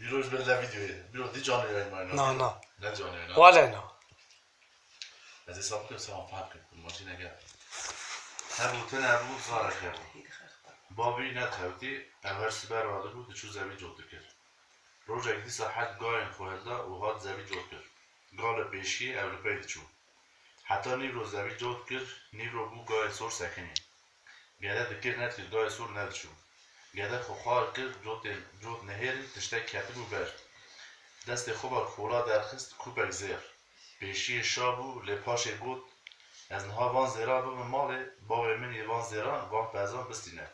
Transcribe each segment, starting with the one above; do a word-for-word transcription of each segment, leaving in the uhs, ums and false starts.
Dîroj ber le vîdeoyê. Bîro dî canlı yayın mayna. Na, na. Ne canlı yayın? Wale na. Ez hesap bikim, sen faham kir. Maçî nege. Hebû tune hebû, zarek hebû. Bavî ne tewtî, ew her siber radibû, diçû zevî cot dikir. Rojek dîsa herd gayên xwe hilda û hat zevî cot kir. Gale pêşiyê ew li pey diçû. Heta nîvro zevî cot kir, nîvro bû gayê sor sekinî. Gede dikir nedikir gayê sor nediçû. Gede xwe xwar kir, cotê, cot nehêrî tiştek ketibû ber. Destê xwe ber xola derxist, kûpek zêr. Pêşiyê şa bû, lê paşê got, Ez niha van zêra bibim malê, bavê min yê van zêran, van pezan bistîne.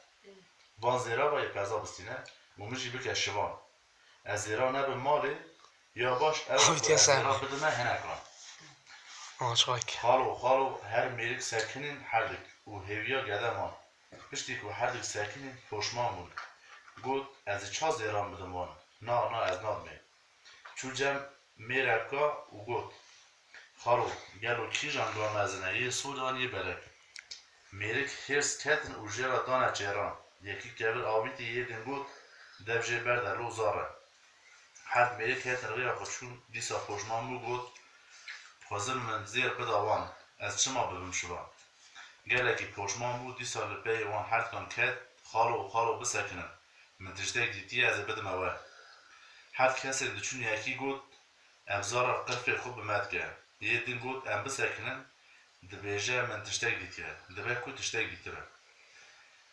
Van zêra ve yê peza bistîne û min jî bike şivan. Ez zêra nebim malê, ya baş ew Abi, ku diye ez sen. Zêra bidime hinek ran. Aa, çok. Xalo, xalo, her mêrik sekinîn herdik û hêviya gede man. Piştî ku herdik sekinîn poşman bûn. Got, ez ê ça zêran bidim wan? Na, na, ez nadimê. Çû cem mêreka û got, Xalo, gelo kîjan ga mezin e, yê sor an yê belek? Mêrik hêrs ketin û jê re dane çêran. Yekî kevir avîtî, yê din got, Dev jê berde, lo zar e. Herd mêrik ketin rêya xwe çûn, dîsa poşman bû, got, Xwezin min zêr bida wan, ez çima bibim şivan? Gelekî poşman bû, dîsa li peyê wan herdkan ket, Xalo, xalo, bisekinin, min tiştek dîtiye, ez ê bidime we. Herd kesên diçûn, yekî got, Ev zara qirfê xwe bi me dike. Yê din got, Em bisekinin, dibêje, Min tiştek dîtiye. Dibe ku tiştek dîtibe.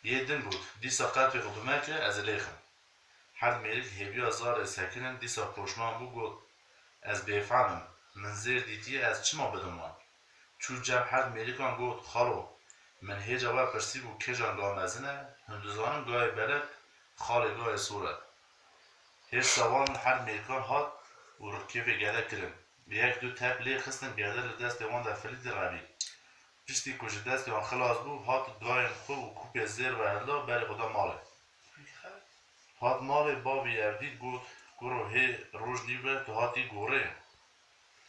Yê din got, Dîsa qirfê xwe bi me ke, ez ê lêxim. Herd mêrik hêviya zarê sekinin, dîsa poşman bû, got, Ez bêfehm im, min zêr dîtiye, ez çima bidim wan? Çû cem herd mêrikan, got, Xalo, min hêca we pirsîbû kêjan ga mezin e, hûn dizanin gayê belek xalê gayê sor e. Hêrsa wan herd mêrikan hat û kêfê gede kirin. Yek du tep lê xistin, gede li destê wan de filî direvî. Piştî ku ji destê wan xilas bû, hat gayên xwe û kûpê zêr ve hilda, berê xwe da malê. Hat malê, bavî ev dît, got, Kuro, hê roj nîv e, tu hatî gorê?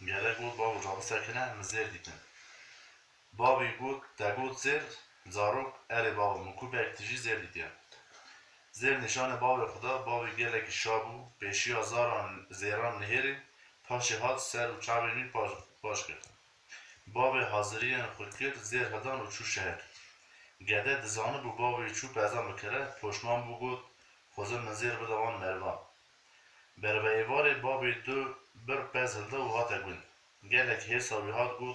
Gede got, Bavo, ca bisekine, min zêr dîtin. Bavî got, Te got zêr? Zarok, Erê bavo, min kûpek tijî zêr dîtiye. Zêr nîşanê bavê xwe da, bavî gelekî şa bû, pêşiya zaran zêran nihêrî, paşê hat ser û çavên wî paş, paş kir. Bavê haziriyên xwe kir, zêr hildan û çû şeher. Gede dizanibû bavê wî çû pezan bikire, poşman bû, got, Xwezin min zêr bide wan merivan. Berve êvarê bavê du bir pez hilda û hate gund. Gelek hêrsa wî hat, got,